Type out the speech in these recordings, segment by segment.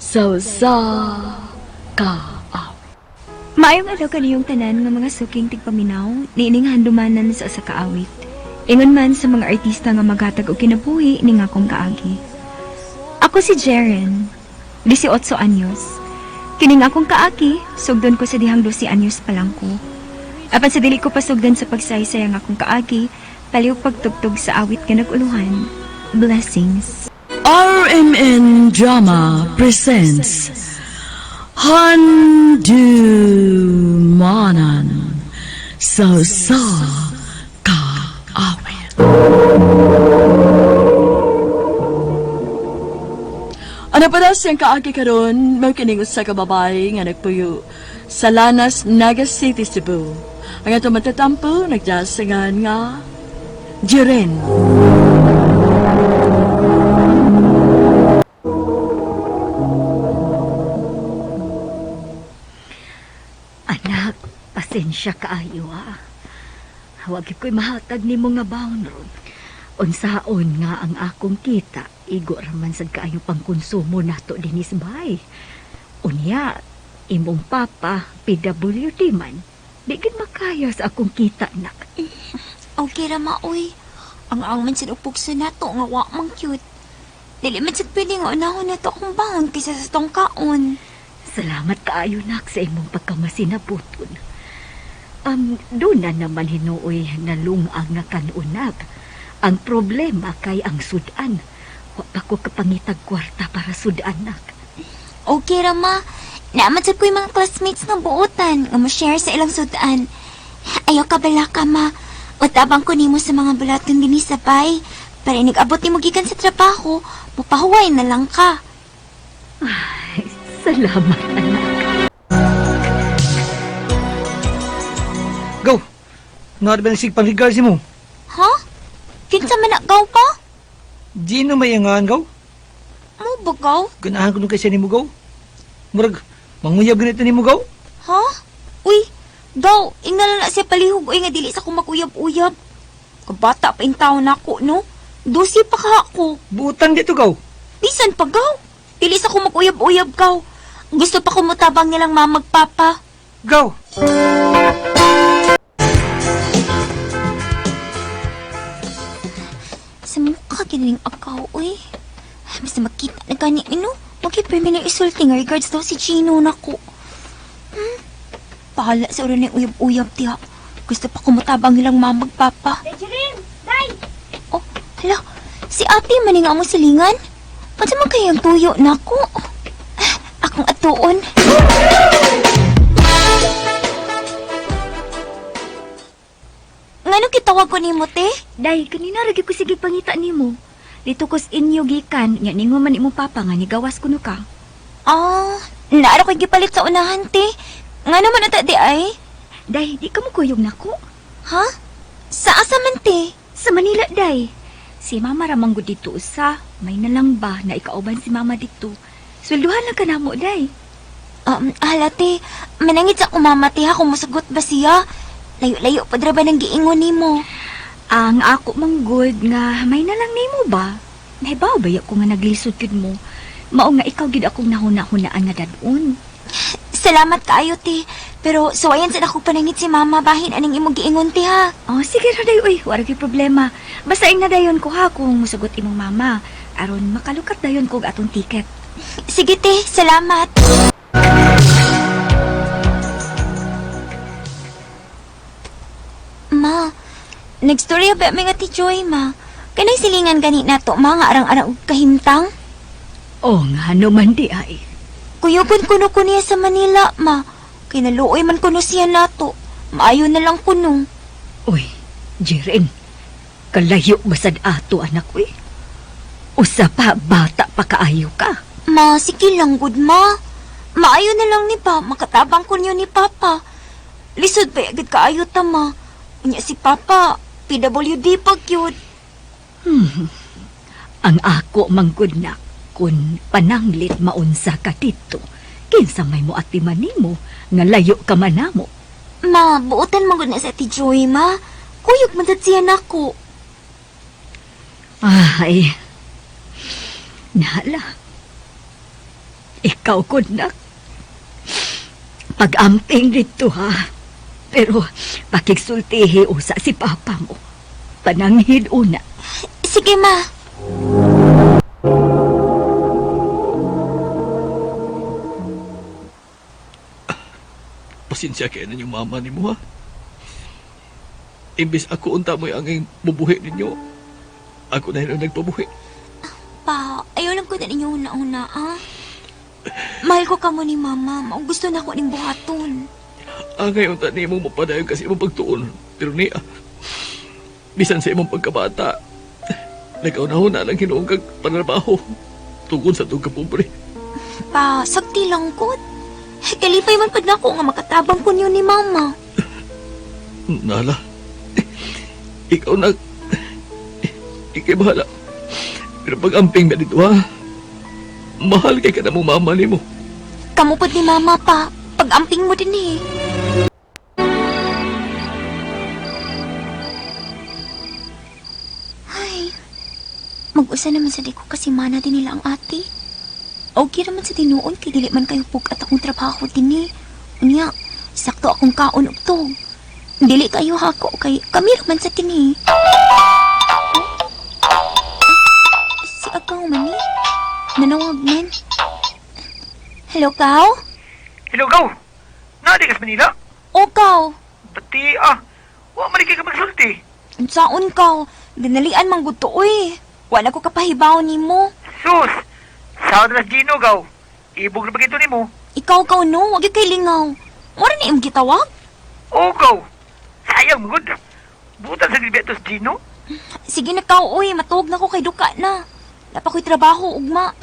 Sa usa ka awit. Maayong adlaw kaniyong tanan nga mga suking tigpaminaw niining handumanan sa usa ka awit. Ingon man sa mga artista nga maghatag og kinabuhi ning akong kaagi. Ako si Jeren, 18 anyos. Kining akong kaagi, sugdon ko sa dihang 12 anyos pa lang ko. Apan sa dili ko pasugdan sa pagsaysay ang akong kaagi, paliw pagtugtog sa awit nga nag-uluhan. Blessings. RMN Drama presents Handumanan sa usa ka awit. Ano pa daw siyang kaagi karon, mao kining usa ka babae nga nagpuyo sa Lanas, Naga City, Cebu. Ang atong matatampo nagdasingan nga Jiren. Anak, pasensya kaayo ha. Wag ko'y mahatag nimo nga baon ron. Unsaon nga ang akong kita, igo raman sad kaayo pangkonsumo nato dinis bay. Unya, imong papa, PWD man. Di gid makaya sa akong kita, nak. Okay ra ma, oy. Ang ang man sad og pugso nato nga wa man cute. Dili man sad pwede nga unahon nato akong bangon kaysa sa tong kaon. Salamat kaayo nak sa imong pagkamasinabuton. Doon na naman hinuoy nalungag nga kanunak. Ang problema kay ang sudan. Wa pa ko kapangitag kwarta para sudan nak. Okay ra ma. Naaman sad ko'y mga classmates nga buotan nga mo-share sa ilang sudan. Ayaw ka bala ka ma. Utabang ko nimo sa mga bulaton dinhi sa bay. Para inig-abot nimo gikan sa trabaho, mupahuway na lang ka. Ay, salamat anak. Go! Not ba sig pangrigar si mo? Ha? Kinsa man na gaw pa? Di na mayangan, gaw. Mo ba gaw? Ganahan ko nung kaysa ni mo, gaw. Murag, manguyab ganito ni mo, gaw. Ha? Uy, gaw, ingala na siya palihog uy nga dili sa ko maguyab-uyab. Kabata pa yung taon nako, no? Dosi pa ka ako. Buutan dito, gaw. Bisan pa gaw. Dili sa ko maguyab-uyab gaw. Gusto pa ko mutabang nilang mamagpapa. Gaw! Sa mukha ginaling akaw, uy. Basta makita na gani, ino. Magkipirmi na isulti nga regards daw si Gino nako. Hmm? Bahala sa oras ng uyab-uyab diha. Gusto pa kumutabang nilang mamagpapa. Day! Oh, hala. Si ate maning nga mo silingan. Ba't man kayang tuyo nako? Ah, akong atuon. Ngano kitawag ko nimo, te? Day, kanina ra gyud ko sige pangita nimo. Dito kos inyo gikan, nya ningo man imong papa nga nigawas kuno ka. Ah, naara ko'y gipalit sa unahan, te. Ngano man ata di ay? Day, di ka mo kuyog nako. Ha? Sa asa man, te? Sa Manila, day. Si mama ra man gud dito usa. May nalang ba na ikauban si mama dito. Swelduhan lang ka namo, day. Hala, te. Manangit sa kumama, te, ha, kung musugot ba siya. Layo-layo pa dra ba ng giingon nimo? Ang ako manggod nga may nalang nimo ba? Nahibaw ba ko nga naglisod gyud mo? Mao nga ikaw gyud akong nahuna-hunaan nga dadon. Salamat kaayo, te. Pero suwayan sa ako panangit si mama bahin aning imong giingon, te, ha. Oh, sige ra day uy, wala gyud problema. Basta ing nadayon ko ha kung musugot imong mama aron makalukat dayon kog atong ticket. Sige, te. Salamat. Ma, nagstorya ba mi nga ti Joy, ma? Kanay silingan gani nato, ma, nga arang-arang og kahimtang? O nga naman di ay. Kuyugon kuno ko niya sa Manila, ma. Kay naluoy man kuno siya nato. Maayo na lang kuno. Uy, Jiren, kalayo basad ato anak uy. Usa pa, bata pa kaayo ka. Ma, sige lang gud, ma. Maayo na lang ni pa, makatabang ko niyo ni Papa. Lisod pa agad kaayo ta, ma. Unya si Papa, PWD pa cute. Ang ako manggod na kun pananglit maunsa ka dito. Kinsa may mo atiman nimo nga layo ka man namo. Ma, buotan man gud na sa Ate Joy, ma. Kuyog man sad siya nako. Ay, nahala. Ikaw ko nak. Pag-amping dito ha. Pero pakigsultihi usa si papa mo. Pananghid una. Sige, ma. Pasensya kayo ninyo mama ni mo ha. Imbis ako unta mo'y ang bubuhi ninyo. Ako na yun ang nagpabuhi. Pa, ayaw lang ko na ninyo una-una, ah. Mahal ko kamo ni mama. Mao gusto na ako ning buhaton. Angay unta nimo mapadayon kasi imong pagtuon. Pero niya, bisan sa imong pagkabata, nagkaunahon na lang hinuong kag panarbaho tungkol sa itong kapobre. Pa, sakti lang ko. Kalipay man pud nako nga makatabang ko niyo ni mama. Nala, ikaw na, ikay bahala. Pero pag-amping na dito ha, mahal kay ka na mong mama nimo. Kamo pud ni mama pa. Pag-amping mo din eh. Ay, mag-usa naman sa di ko kasi mana din nila ang ate. Okay naman sa tinuon kay dili man kayo pug at akong trabaho din eh. Unya, sakto akong kaon ug tug. Dili kayo hako kay kami raman sa kini. Si Agaw man eh. Nanawag man. Hello, Kao? Hello, gaw. Naadi ka sa Manila? O, Kao. Pati ah. Wa man kay ka magsulti. Unsaon, Kao? Dinalian man gud to, uy. Wala ko kapahibaw nimo. Sus! Sound na si Gino, gaw. Ibog na bagito nimo. Ikaw, Kao, no? Wag kay lingaw. Mura ni imong gitawag? Oo, gaw. Sayang, good. Butan sa gilbiato si Gino. Sige na, Kao, uy. Matuog na ko kay duka na. Napa ko'y trabaho, ugma.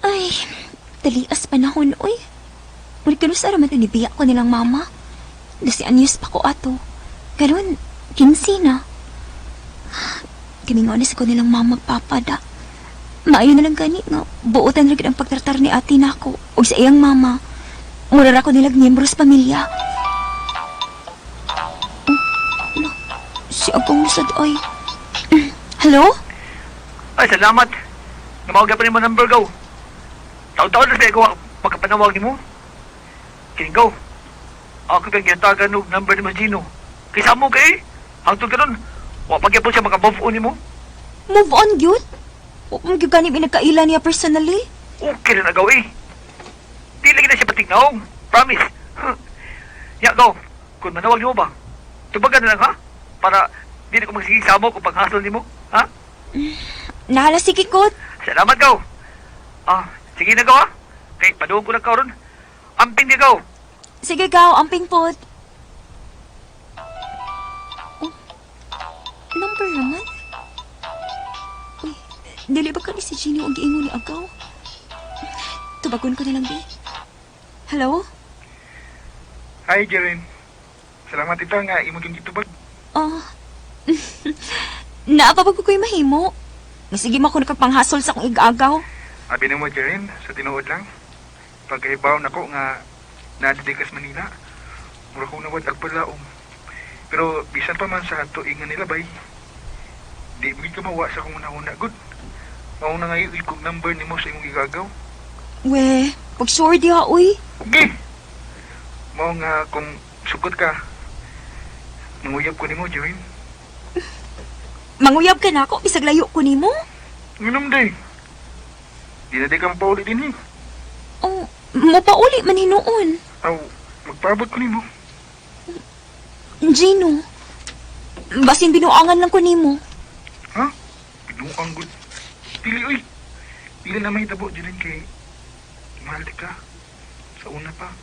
Ay, talias panahon, uy. Ngunit kano sa raman nibiya ko nilang mama. Dasi anyos pa ko ato. Karon, 15 na. Kimingon na sa ko nilang mama papa da. Maayo na lang gani nga buotan ra gid ang pagtratar ni ate nako ug sa iyang mama. Mura ra ko nilag miyembro sa pamilya. Oh, ala, si Agong Lusad ay. Hello? Ay, salamat. Namawag pa nimo number, gaw. Taon-taon na siya gawa makapanawag nimo. Kining gaw. Ako kang gihantagan og number nimo si Gino. Kaysa mo kay hangtod karon wa pa gyapon siya maka-move on nimo. Move on gyud? Wa pa man gyud gani mi nagkaila niya personally. Okay na nagaw eh. Di lagi na siya patignaong. Promise. Ya, gaw. Kung manawag nimo ba? Tubagan na lang ha? Para di na ko magsige sa amo kung paghasol nimo. Ha? Nahala sige kot. Salamat, gaw. Ah, sige na, gaw ha? Kay paduong ko na karon. Amping di, gaw. Sige gaw, amping pod. Oh, number naman? Uy, dili ba kani si Gino ang giingon ni Agaw? Tubagon ko na lang di. Hello? Hi, Jeren. Salamat ito nga imo gyud gitubag. Oh. Naapapag ko ko'y mahimo. Sige mo ako nakagpanghasol sa akong igagaw. Abi nimo, Jeren, sa tinuod lang. Pagkahibaw nako nga naa ka sa Manila. Mura ko nawad ag palaom. Pero bisan pa man sa tuig nga nilabay, di mo ka mawa sa akong una-una gud. Mao na ngayon ikog number nimo sa imong gigagaw. We, pag sure di ha, uy. Okay. Mao nga kung sugot ka, manguyab ko nimo, Jeren. Manguyab ka na ako, bisag layo ko nimo. Nginom day. Di na di ka mapauli din eh. Oh, mopauli man hinuon. Aw, magpaabot ko nimo. Gino, basin binuangan lang ko nimo. Ha? Binuang gud. Pili oy. Pili na may tabo dyan kay mahal di ka. Sa una pa.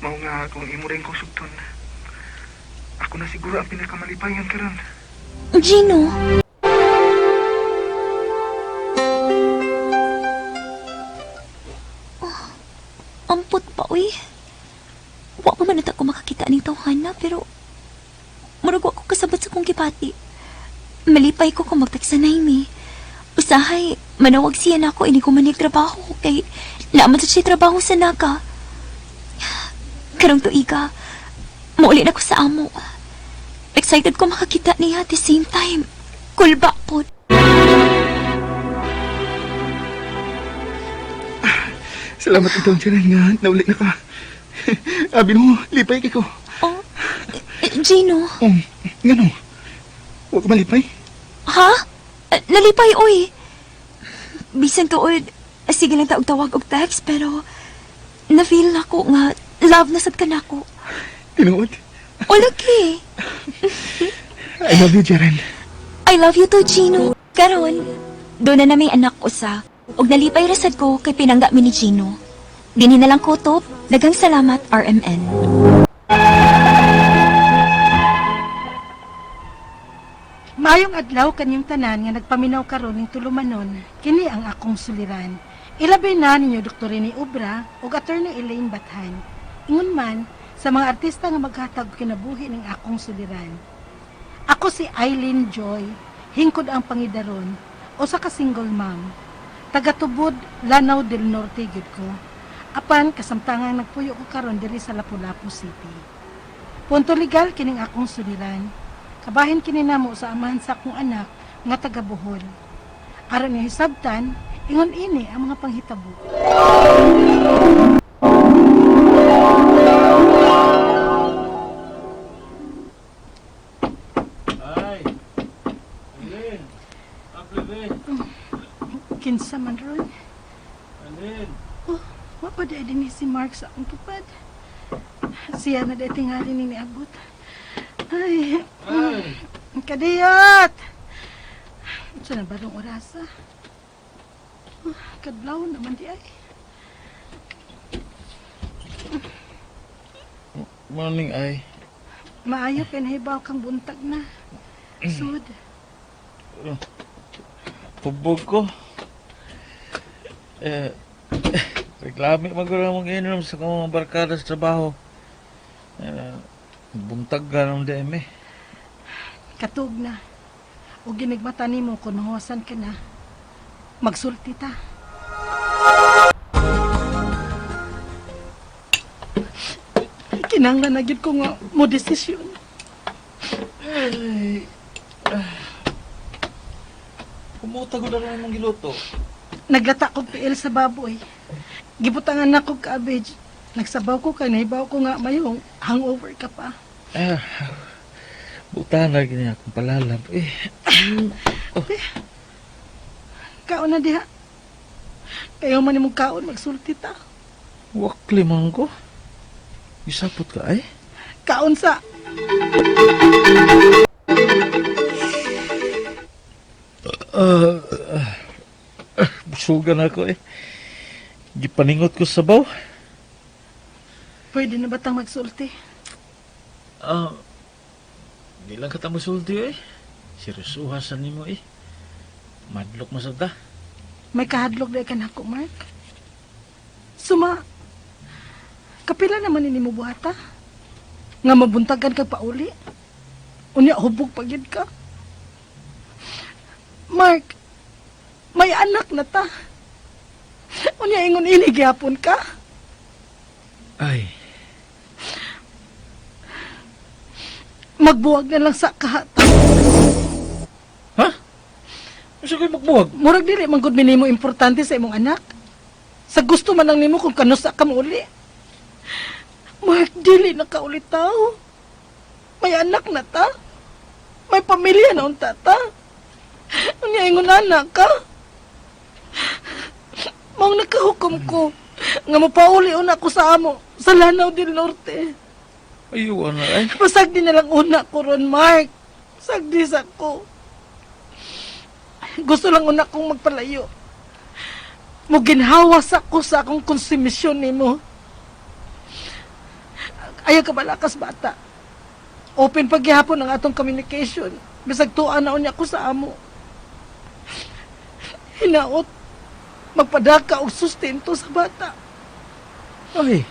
Mao nga kung imo rin kong sugton. Ako na siguro ang pinakamalipayan karon. Gino. Oh, ampot pa, uy. Wa pa man nata ko makakita ni tawhana, pero murag wa ko kasabot sa kong gibati. Malipay ko kung magtagsanay mi. Usahay, manawag siya na ako ini ko man trabaho kay naaman sa siya trabaho sa Naga. Karong tuiga, mauli na ko sa amo. Excited ko makakita niya at the same time. Kulba pod. Salamat ikaw, Jeren, nga nauli na ka. Abi mo, lipay kay ko. Oh, Gino. Oh, ngano? Huwag ka malipay. Ha? Nalipay, oy. Bisan tuod, sige lang taog tawag og text, pero na-feel nako nga love na sad ka nako. Tinuod. O lagi. I love you, Jeren. I love you too, Gino. Karon, doon na na may anak usa. Og nalipay ra sad ko kay pinangga mi ni Gino. Dinhi na lang ko top. Daghang salamat, RMN. Maayong adlaw kanyang tanan nga nagpaminaw karon ning tulumanon, kini ang akong suliran. Ilabi na ninyo Dr. Rene Obra ug Attorney Elaine Bathan. Ingon man sa mga artista nga maghatag og kinabuhi ning akong suliran. Ako si Eileen Joy, hingkod ang pangidaron, usa ka single mom. Tagatubod Lanao del Norte gyud ko. Apan kasamtangang nagpuyo ko karon diri sa Lapu-Lapu City. Punto legal kining akong suliran. Kabahin kini namo sa amahan sa akong anak nga taga Bohol. Aron nga hisabtan, ingon ini ang mga panghitabo. Ay, Eileen, Aplebe, Kinsa man ron? Eileen. Oh, wa pa di din si Mark sa akong tupad. Siya na di tingali ni niabot. Ay, Ay, kadiyot! Sa na barong orasa? Oh, kadlaw naman di ay. Morning, ay. Maayo kay nahibaw kang buntag na. Sud. Hubog ko. Eh, reklame man ko lang mag-inom sa kong mga barkada sa trabaho. Eh, buntag ka ng DM eh. Katug na. O ginigmata nimo kung nahuwasan ka na. Magsulti ta. Kinanglan na gyud ko nga mo desisyon. Ay, ah. Kumuta ko na rin mong giluto. Naglata kog piil sa baboy. Gibutangan na kog cabbage. Nagsabaw ko kay nahibaw ko nga mayong hangover ka pa. Ah, buta na gini akong palalab eh. Kaon na diha. Kayo man imong kaon magsulti ta. Wakli man ko. Isapot ka ay. Kaon sa. Ah, ah, ah, busugan ako eh. Gipaningot ko sa sabaw. Pwede na ba tang magsulti? Ah, di lang ka musulti eh. Seryosuha sa nimo eh. Madlok masad ta. May kahadlok di ka nako, Mark. Suma, kapila naman ini mo buhata? Nga mabuntagan ka pauli? Unya, hubog pagid ka. Mark, may anak na ta. Unya, ingon ini gyapon ka. Ay, Magbuwag na lang sa kahata. ha? Unsa ko'y magbuwag? Murag dili man gud minimo importante sa imong anak. Sa gusto man lang nimo kung kanusa ka mouli. Mark, dili na ka ulitaw. May anak na ta. May pamilya na unta ta. Unya ingon anak ka. Maong nakahukom ko nga mapauli una ko sa amo sa Lanao del Norte. Ayaw na ay. Pasagdi na lang una ko ron, Mark. Sagdi sa ko. Gusto lang una kong magpalayo. Mo ginhawas ako sa akong konsumisyon nimo. Ayaw ka balakas bata. Open paghihapon ang atong communication. Bisag tuan na unya ko sa amo. Hinaot magpadaka og sustento sa bata. Ay.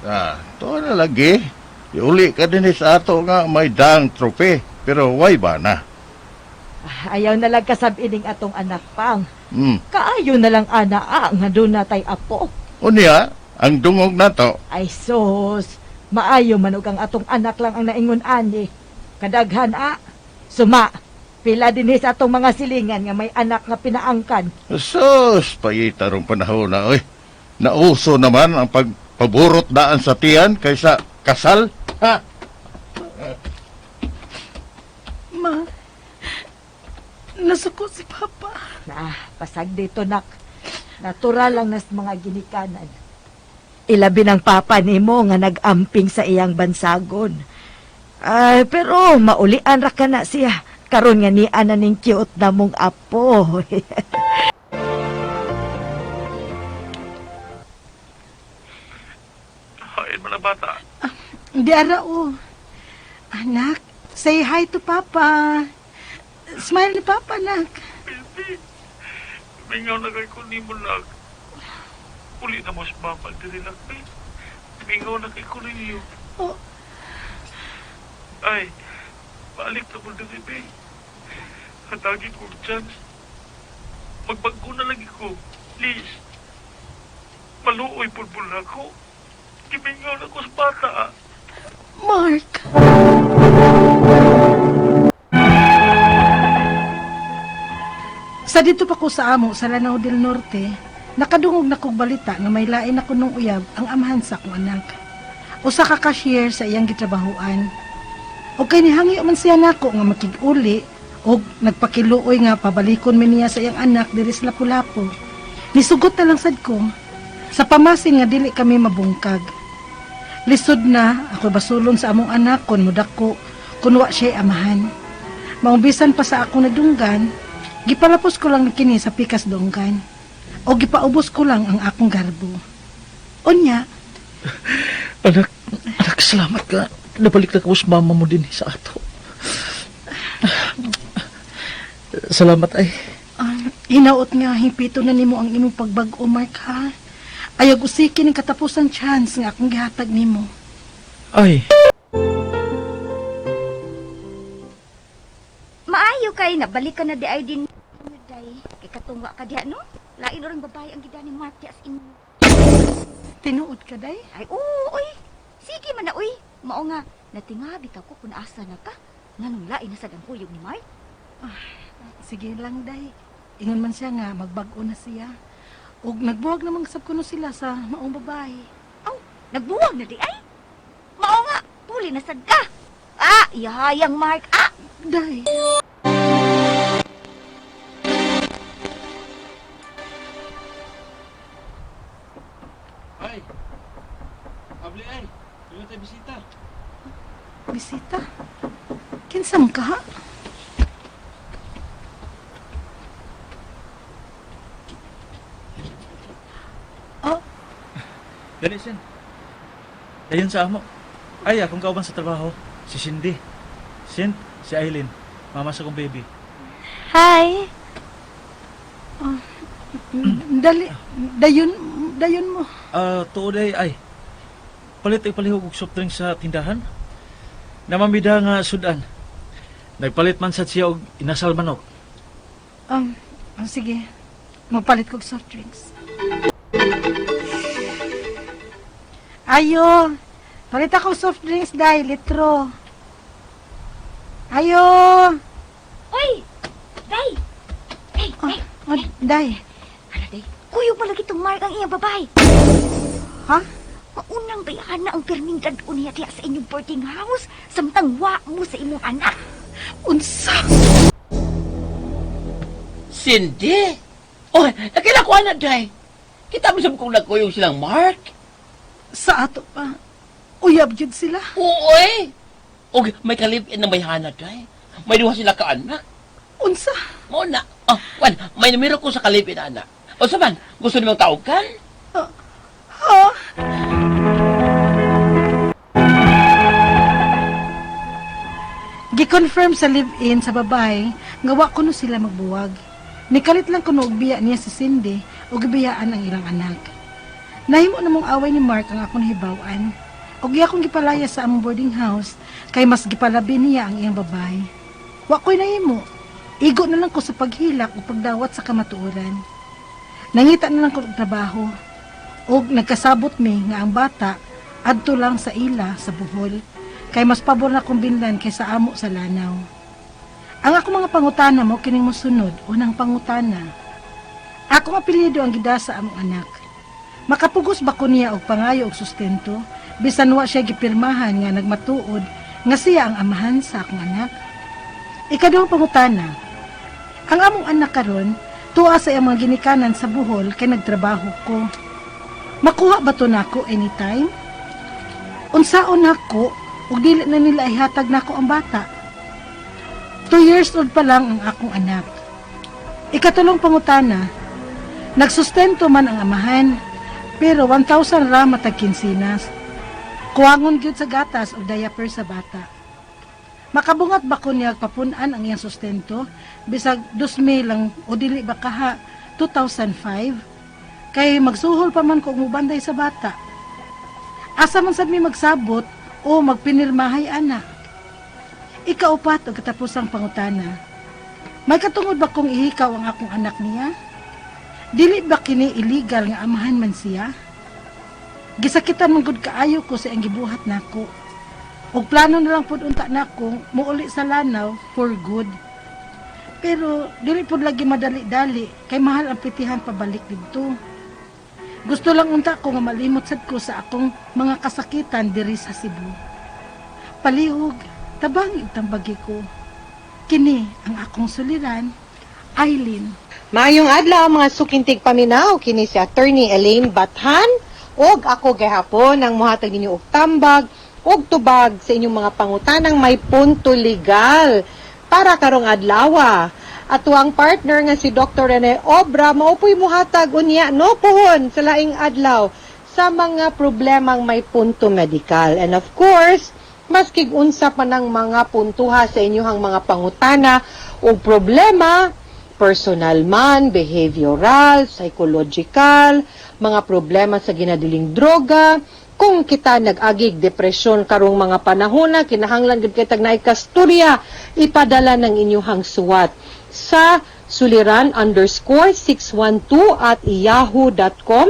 Ah, to na lagi. Iuli ka din sa ato nga may daang trope, pero way ba na? Ayaw na lang kasabining atong anak pang. Hmm. Kaayo na lang ana ah, nga doon natay apo. Unya, ang dungog na to, Ay sus, maayo man og ang atong anak lang ang naingon ani. Kadaghan a. Suma, pila dinhi sa atong mga silingan nga may anak nga pinaangkan. Sus, payita rong panahon na, oy. Nauso naman ang pagpaburot daan sa tiyan kaysa kasal. Ha? Ma, nasuko si Papa. Na, pasag dito nak. Natural lang nas mga ginikanan. Ilabi ng papa nimo nga nag-amping sa iyang bansagon. Ay, pero maulian ra ka na siya. Karon nga niya na ning cute na mong apo. Hain man ang bata. Di ara o. Anak, say hi to Papa. Smile ni Papa, anak. Baby, mingaw na kay ko nimo nak. Uli na mo sa mama diri nak. eh. Mingaw na kay ko ninyo. Oh. Ay, balik na mo diri, babe. Hatagi ko chance. Magbago na lagi ko. Please. Maluoy pulbul na ako. Gimingaw na ko sa bata. ah. Mark. Sa dito pa ko sa amo sa Lanao del Norte, nakadungog na kog balita nga may lain ako nung uyab ang amahan sa akong anak. Usa ka cashier sa iyang gitrabahoan. O kay nihangyo man siya nako nga makig-uli og nagpakiluoy nga pabalikon mi niya sa iyang anak diri sa Lapu-Lapu. Nisugot na lang sad ko sa pamasin nga dili kami mabungkag. Lisod na ako basulon sa among anak kon mudako kun wa siya'y amahan. Maumbisan pa sa akong nadunggan, gipalapos ko lang kini sa pikas dunggan. O gipaubos ko lang ang akong garbo. Unya, Anak, anak, salamat ka. Nabalik na ko sa mama mo din sa ato. Salamat ay. Hinaot nga hipito na nimo ang imong pagbag-o, Mark, ha? Ayaw usikin ang katapusan chance nga akong gihatag nimo. Ay. Maayo kay nabalik ka na di ay din. Day, kay katungwa ka diha no? Lain orang babae ang gida ni Mark diha sa inyo. Tinuod ka, day? Ay, oo, oy. Sige man na, oy. Mao nga, natinga bitaw ko kung asa na ka. Nganong lain na sad ang kuyog ni Mark? Sige lang, day. Ingon man siya nga, magbag-o na siya. Og nagbuwag namang sab kuno sila sa maong babae. Aw, nagbuwag na di ay. Mao nga, puli na sad ka. Ah, ihayang Mark. Ah, Day. Ay. Abli ay. Doon tayo bisita. Bisita? Kinsa man ka, ha? Oh, Dali, Sin. Dayon sa amo. Ay, akong kauban sa trabaho. Si Cindy. Sin, si Eileen. Mama sa kong baby. Hi! dali. Dayon, dayon mo. Ah, tuod ay, ay. Palit ay palihog og soft drink sa tindahan. Namamida nga sudan. Nagpalit man sad siya og inasal manok. Sige. Magpalit kog soft drinks. Ayo. Palit ako soft drinks, dai. Litro. Ayo. oy. Day. Day, day. Oh, day. Hala, day. Kuyog palagi itong Mark ang iyang babae. Ha? Maunang bayahan na ang pirming dad-on niya diha sa inyong boarding house samtang wa mo sa imong anak. Unsa? Cindy? Oh, nakila ko na, day. Kita mo sa kung nagkuyog silang Mark? Sa ato pa. Uyab jud sila. Oo, eh. Og may kalipin ng bayhana, day. May duha sila ka anak. Unsa? Mo na. Oh, wan, may numero ko sa kalipin, anak. O saman, gusto nimong tawagan? Ha? Gi-confirm sa live-in sa babae nga wa kuno sila magbuwag. Nikalit lang kuno og biya niya si Cindy ug gibiyaan ang ilang anak. Nahimo namong away ni Mark ang akong hibaw-an. Ug iya akong gipalaya sa among boarding house kay mas gipalabi niya ang iyang babae. Wa ko'y nahimo. Igo na lang ko sa paghilak ug pagdawat sa kamatuoran. Nangita na lang ko og trabaho ug nagkasabot mi nga ang bata adto lang sa ila sa Bohol. Kay mas pabor na kong binlan kaysa amo sa Lanao. Ang ako mga pangutana mo kining mosunod, unang pangutana. Akong apelyido ang gidasa among anak. Makapugos ba ko niya og pangayo og sustento bisan wa siya gipirmahan nga nagmatuod nga siya ang amahan sa akong anak? Ikaduhang pangutana. Ang among anak karon tuwa sa iyang mga ginikanan sa Bohol kay nagtrabaho ko. Makuha ba to nako anytime? Unsaon nako ug dili na nila ihatag nako ang bata? 2 years old pa lang ang akong anak. Ikatulong pangutana, nagsustento man ang amahan, pero 1,000 ra matag kinsinas. Kuwangon gyud sa gatas o diaper sa bata. Makabungat ba ko niya papun-an ang iyang sustento bisag 2,000 lang o dili ba kaha 2005 kay magsuhol pa man ko og mubanday sa bata? Asa man sad mi magsabot o magpinirmahay ana? Ikaupat o katapusang pangutana. May katungod ba kong ihikaw ang akong anak niya? Dili ba kini illegal nga amahan man siya? Gisakitan man gud kaayo ko sa iyang gibuhat nako. Og plano na lang pud unta nako muuli sa Lanao for good. Pero dili pud lagi madali-dali kay mahal ang plitihan pabalik didto. Gusto lang unta ko nga malimot sad ko sa akong mga kasakitan diri sa Cebu. Palihog, tabangi ug tambagi ko. Kini ang akong suliran, Eileen. Maayong adlaw, mga suking tigpaminaw, kini si Attorney Elaine Bathan ug ako gihapon ang mohatag ninyo og tambag ug tubag sa inyong mga pangutanang may punto legal para karong adlaw. Ato ang partner nga si Dr. Rene Obra mao poy mohatag unya, no, puhon sa laing adlaw sa mga problemang may punto medikal. And of course, maskig unsa pa ng mga puntuha sa inyong mga pangutana o problema, personal man, behavioral, psychological, mga problema sa ginadiling droga, kung kita nag-agig depresyon karong mga panahon na, kinahanglan gud kay tag naay kasturya, ipadala ng inyong suwat sa suliran_612@yahoo.com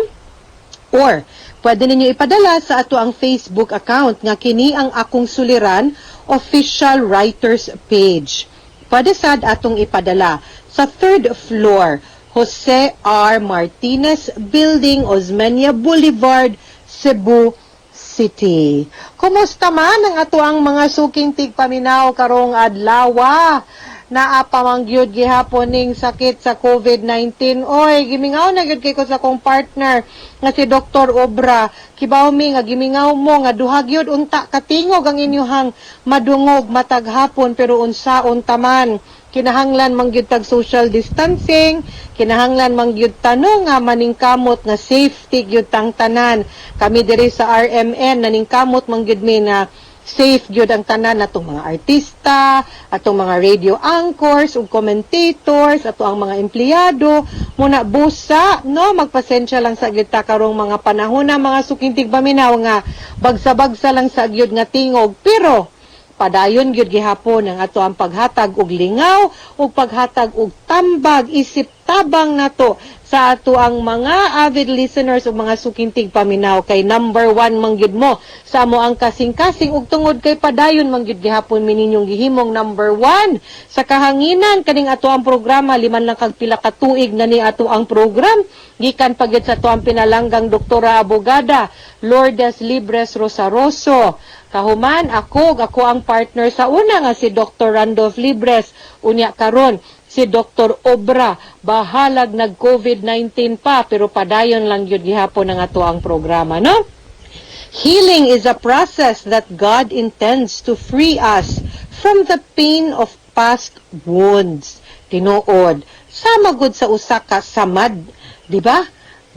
or pwede ninyo ipadala sa ato ang Facebook account nga kini ang Akong Suliran Official Writers Page. Pwede sad atong ipadala sa third floor, Jose R. Martinez Building, Osmeña Boulevard, Cebu City. Kumusta man ang ato ang mga suking tigpaminaw karong adlawa? Naa pa man gyud gihapon ning sakit sa COVID-19. Oy, gimingaw na gyud kay ko sa akong partner nga si Dr. Obra. Kibaw mi nga gimingaw mo nga duha gyud unta katingog ang inyuhang madungog matag hapon, pero unsaon taman, kinahanglan man gyud tag social distancing, kinahanglan man gyud tanong nga maningkamot nga safety gyud tang tanan. Kami diri sa RMN, naningkamot man gyud mi na safe gyud ang tanan natong mga artista, atong mga radio anchors ug commentators, ato ang mga empleyado. Muna busa, no, magpasensya lang sa gyud ta karong mga panahon na, mga suking tigpaminaw, nga bagsa-bagsa lang sa gyud nga tingog, pero padayon gyud gihapon ang ato ang paghatag og lingaw ug paghatag og tambag isip tabang nato sa ato ang mga avid listeners ug mga suking tigpaminaw, kay number one man gyud mo sa amo ang kasing-kasing, ug tungod kay padayon man gyud gihapon mi ninyong gihimong number one sa kahanginan kaning ato ang programa. Liman lang kag pila ka tuig na ni ato ang program gikan pa gyud sa ato ang pinalanggang doktora abogada Lourdes Libres Rosaroso. Kahuman ako ug ako ang partner sa una nga si Dr. Randolph Libres, unya karon si Dr. Obra, bahalag nag COVID-19 pa, pero padayon lang gyud gihapon ang ato ang programa, no? Healing is a process that God intends to free us from the pain of past wounds. Tinuod. Sama gud sa usa ka samad, di ba?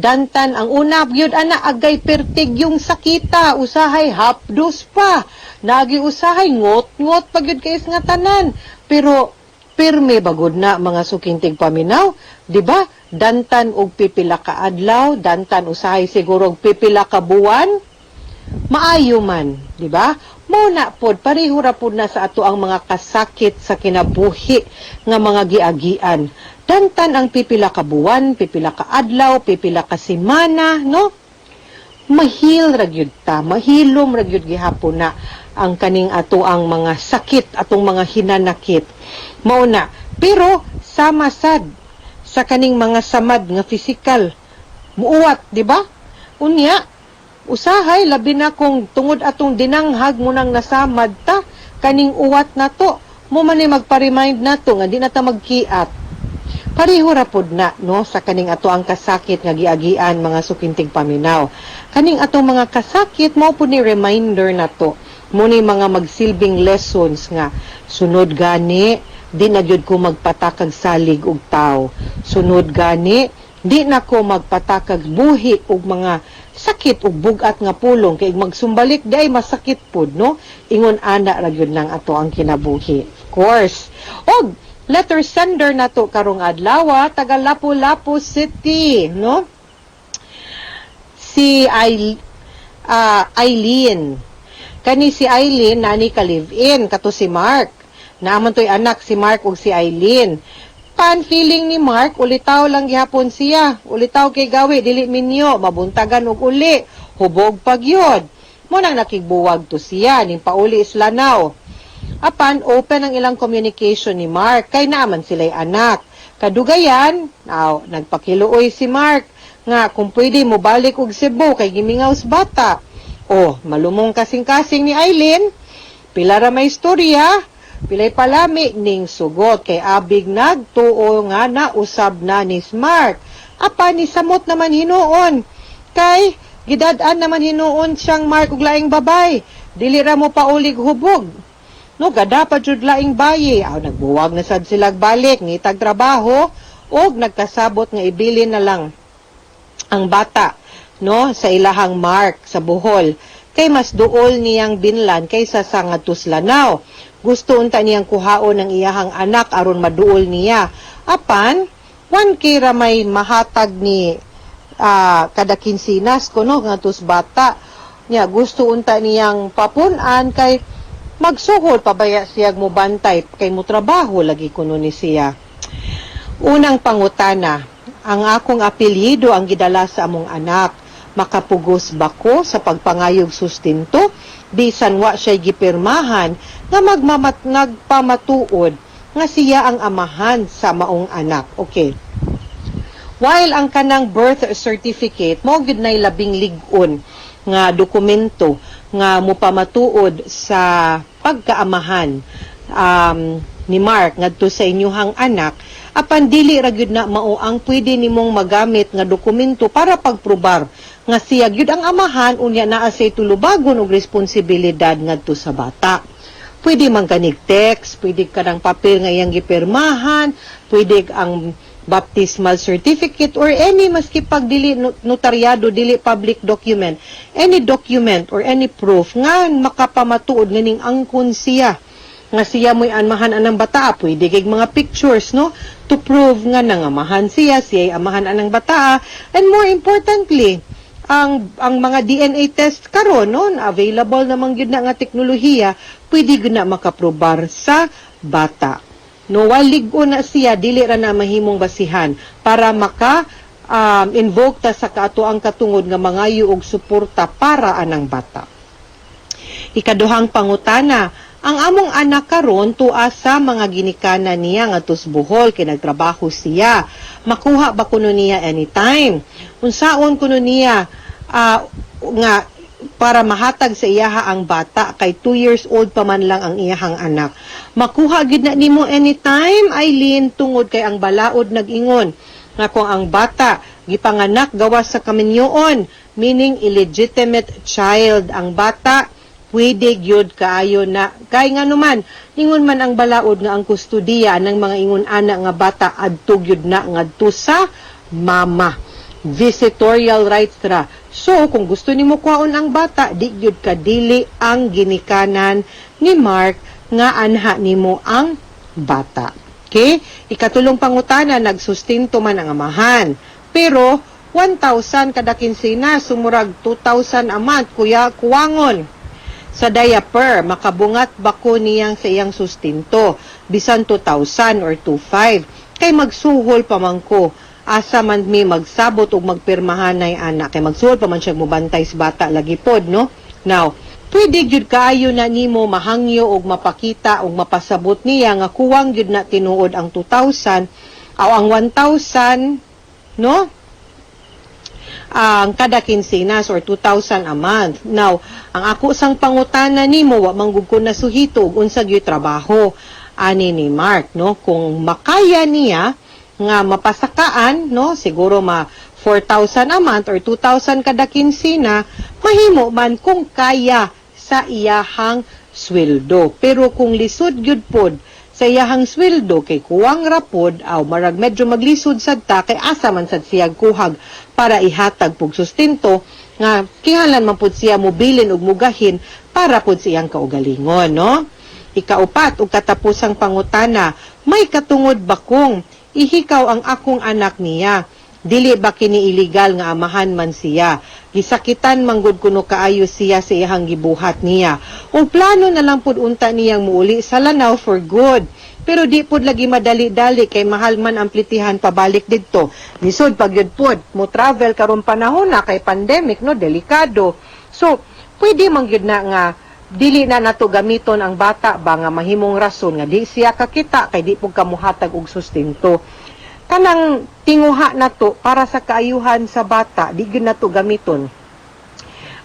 Dantan ang una gyud ana, agay pertig yung sakita, usahay hapdos pa. Nagi usahay ngot-ngot pa gyud kay nga tanan. Pero pirmi bagod na, mga suking tigpaminaw, di ba? Dantan og pipila ka adlaw, dantan usahay siguro og pipila ka buwan, maayo man, di ba? Mao na pod, pareho ra pod na sa ato ang mga kasakit sa kinabuhi nga mga giagian. Dantan ang pipila ka buwan, pipila ka adlaw, pipila ka semana, no? Mahil ra gyud ta, mahilom ra gyud gihapon na ang kaning ato ang mga sakit, atong mga hinanakit. Mao na, pero sama sad sa kaning mga samad nga physical muuwat, di ba? Unya, usahay labi na kung tungod atong dinanghag mo nang nasamad ta kaning uwat nato mo man ni magpa-remind nato nga di na ta magkiat. Pareho ra pod na, no, sa kaning ato ang kasakit nga giagian, mga suking tigpaminaw. Kaning atong mga kasakit mao pud ni reminder nato mo ni mga magsilbing lessons nga sunod gani di na gyud ko magpatakag salig og tawo, sunod gani di na ko magpatakag buhi og mga sakit ug bugat nga pulong kay magsumbalik di ay masakit pod, no? Ingon ana ra gyud nang ato ang kinabuhi, of course. Og letter sender nato karong adlaw, taga Lapu-Lapu City, no, si Eileen. Kani si Eileen nani ka live-in kato si Mark. Naaman to'y anak si Mark ug si Eileen. Pan feeling ni Mark, ulitaw lang gihapon siya. Ulitaw kay gawi, dili minyo, mabuntagan og uli, hubog pagyod. Mo nang nakigbuwag to siya, ning pauli is Lanao. Apan open ang ilang communication ni Mark kay naaman sila'y anak. Kadugayan, aw, nagpakiluoy si Mark nga kung pwede mo balik og Cebu kay gimingaw sa bata. Oh, malumong kasing-kasing ni Eileen. Pila ra may istorya, pilay palami ning sugot kay abig nagtuo nga nausab na ni Mark. Apan ni samot naman hinuon kay gidad-an naman hinuon siyang Mark og laing babay. Dili ra mo paulig hubog. No, gada pa jud laing bayi. Aw, nagbuwag na sad sila balik, ngitag trabaho, og nagkasabot nga ibilin na lang ang bata, no, sa ilahang Mark sa Bohol. Kay mas duol niyang binlan kaysa sa ngadto sa Lanao. Gusto unta niyang kuhaon ang iyahang anak aron maduol niya. Apan, 1K ra may mahatag ni kada kinsinas kuno ngadto sa bata. Nya gusto unta niyang papun-an kay magsuhol pabaya siya mo bantay kay mo trabaho lagi kuno ni siya. Unang pangutana, ang akong apelyido ang gidala sa among anak. Makapugos ba ko sa pagpangayog sustento bisan wa siya gipirmahan nga nagpamatuod nga siya ang amahan sa maong anak? Okay. While ang kanang birth certificate mo gyud nay labing lig-on nga dokumento nga mupamatuod sa pagkaamahan ni Mark ngadto sa inyuhang anak, apan dili ra gyud na mao ang pwede nimong magamit nga dokumento para pagprobar nga siya gyud ang amahan, unya naa say tulubagon og responsibilidad ngadto sa bata. Pwede man kanig text, pwede kanang papel nga iyang gipirmahan, pwede ang baptismal certificate or any, maski pag dili notaryado, dili public document, any document or any proof nga makapamatuod nga ning angkon siya nga siya mo'y amahan anang bata. Pwede kay mga pictures, no, to prove nga nangamahan siya, siya ay amahan anang bata. And more importantly, ang mga DNA test karon, no, available namang gyud na nga teknolohiya, pwede gyud na makaprobar sa bata, no. While lig-on na siya, dili ra na mahimong basihan para maka invoke ta sa kaatoang katungod nga mangayo og suporta para anang bata. Ikaduhang pangutana, ang among anak karon tua sa mga ginikanan niya ngadto sa Bohol kay nagtrabaho siya. Makuha ba kuno niya anytime? Unsaon kuno niya nga para mahatag sa iyaha ang bata kay 2 years old pa man lang ang iyahang anak? Makuha gid na nimo anytime, Eileen, tungod kay ang balaod nag-ingon nga kung ang bata gipanganak gawas sa kaminyoon, meaning illegitimate child ang bata, pwede gyud kaayo na kay nga numan ingon man ang balaod nga ang kustudiya ng mga ingon ana nga bata adto gyud na ngadto sa mama, visitorial rights ra. So kung gusto nimo kuhaon ang bata, di gyud kadili ang ginikanan ni Mark nga anha nimo ang bata. Okay, ikatulong pangutana, nagsustento man ang amahan pero 1,000 kada kinsena, sumurag 2,000 a month kuya kuwangon sa diaper. Makabungat ba ko niyang sa iyang sustento bisan 2,000 or 2,500 kay magsuhol pa man ko? Asa man mi magsabot og magpirmahanay ana, kay magsuod pa man siya mobantay sa bata lagi pod, no? Now, pwede gyud kaayo na nimo mahangyo og mapakita og mapasabot niya nga kuwang gyud na tinuod ang 2,000 o ang 1,000, no, ang kada kinsenas or 2,000 a month. Now, ang ako sang pangutana nimo, wa man gud ko nasuhito og unsa gyud trabaho ani ni Mark, no? Kung makaya niya nga mapasakaan, no, siguro ma 4,000 a month or 2,000 kada kinsena, mahimo man kung kaya sa iyahang sweldo. Pero kung lisod gyud pod sa iyahang sweldo kay kuwang ra pod, aw marag medyo maglisod sad ta, kay asa man sad siya kuhag para ihatag pug sustento nga kinahanglan man pud siya mobilin ug mugahin para pud sa iyang kaugalingon, no? Ikaupat ug katapusang pangutana, may katungod ba kung ihikaw ang akong anak niya? Dili ba kini illegal nga amahan man siya? Gisakitan manggod kuno kaayo siya sa iyang gibuhat niya. O plano na lang pud unta niyang muuli sa Lanao for good. Pero di pud lagi madali-dali kay mahal man ang plitihan pabalik didto. Lisod pag yun pud mo travel karon panahon na kay pandemic, no, delikado. So, pwede man gyud na nga dili na nato gamiton ang bata ba nga mahimong rason nga di siya kakita kay di pud kamuhatag og sustento. Kanang tinguha nato para sa kaayuhan sa bata, di gyud nato gamiton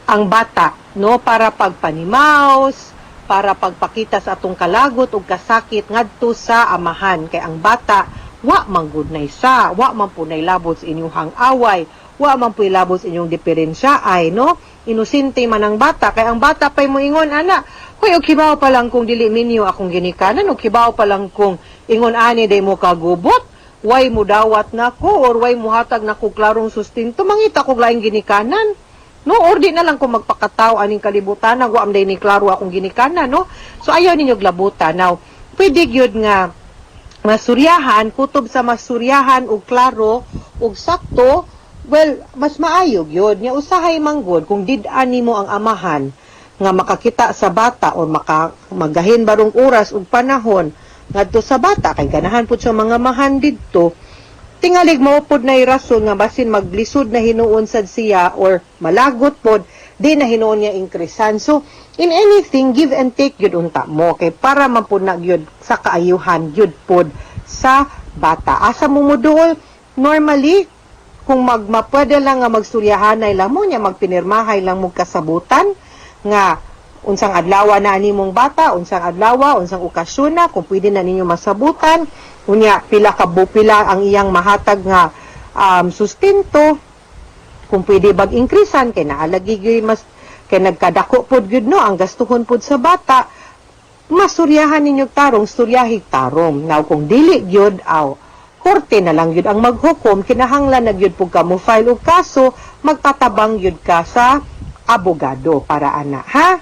ang bata, no, para pagpanimaus, para pagpakita sa atong kalagot ug kasakit ngadto sa amahan, kay ang bata wa man gud nay sa, wa man po nay labot sa inyong away, wa man po labot sa inyong diferensya ay, no? Inosente man ang bata, kay ang bata pay moingon ana, "Hoy, og kibaw pa lang kung dili minyo akong ginikanan, og kibaw pa lang kung ingon ani day mo kagubot, way mo dawat nako or way muhatag nako klarong sustento, mangita kog laing ginikanan, no, or di na lang ko magpakataw aning kalibutan, wa man day ni klaro akong ginikanan," no? So ayaw ninyo labutan. Now, pwede gyud nga masuryahan, kutob sa masuryahan og klaro og sakto, well, mas maayo gyud nya. Usahay manggod kung did-an nimo ang amahan nga makakita sa bata or maka magahin barong oras ug panahon ngadto sa bata, kay ganahan pud sa mga mahan didto. Tingalig mao pod nay rason nga basin maglisod na hinuon sad siya or malagot pod, di na hinuon niya inkresan. So in anything, give and take gyud unta mo, kay para man pud na gyud sa kaayuhan gyud pod sa bata. Asa mo moduol? Normally, kung magmapwede lang nga magsturyahanay lang mo niya, magpinirmahay lang mo kasabutan nga unsang adlaw na ani mong bata, unsang adlaw, unsang okasyon na, kung pwede na ninyo masabutan, unya pila ka pila ang iyang mahatag nga sustento, kung pwede bag inkrisan kay naalagi gyud mas kay nagkadako pod gyud, no, ang gastuhon pod sa bata. Masuryahan ninyo tarong, suryahi tarong. Now, kung dili gyud, aw korte na lang gyud ang maghukom. Kinahanglan na gyud pud ka mo file og kaso, magtatabang gyud ka sa abogado para ana, ha?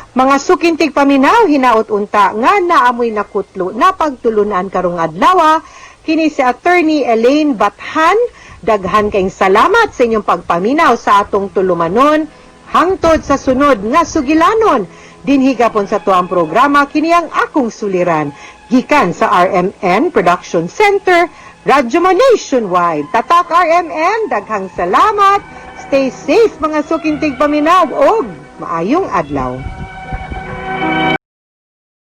Mga suking tigpaminaw, hinaot unta nga naamoy nakutlo na pagtulunan karong adlaw. Kini si Attorney Elaine Bathan. Daghan kayong salamat sa inyong pagpaminaw sa atong tulumanon. Hangtod sa sunod nga sugilanon. Dinhi gapon sa tuang programa, kini ang akong suliran. Gikan sa RMN Production Center, Radyo Mo Nationwide. Tatak RMN, daghang salamat. Stay safe, mga suking tigpaminaw, og maayong adlaw.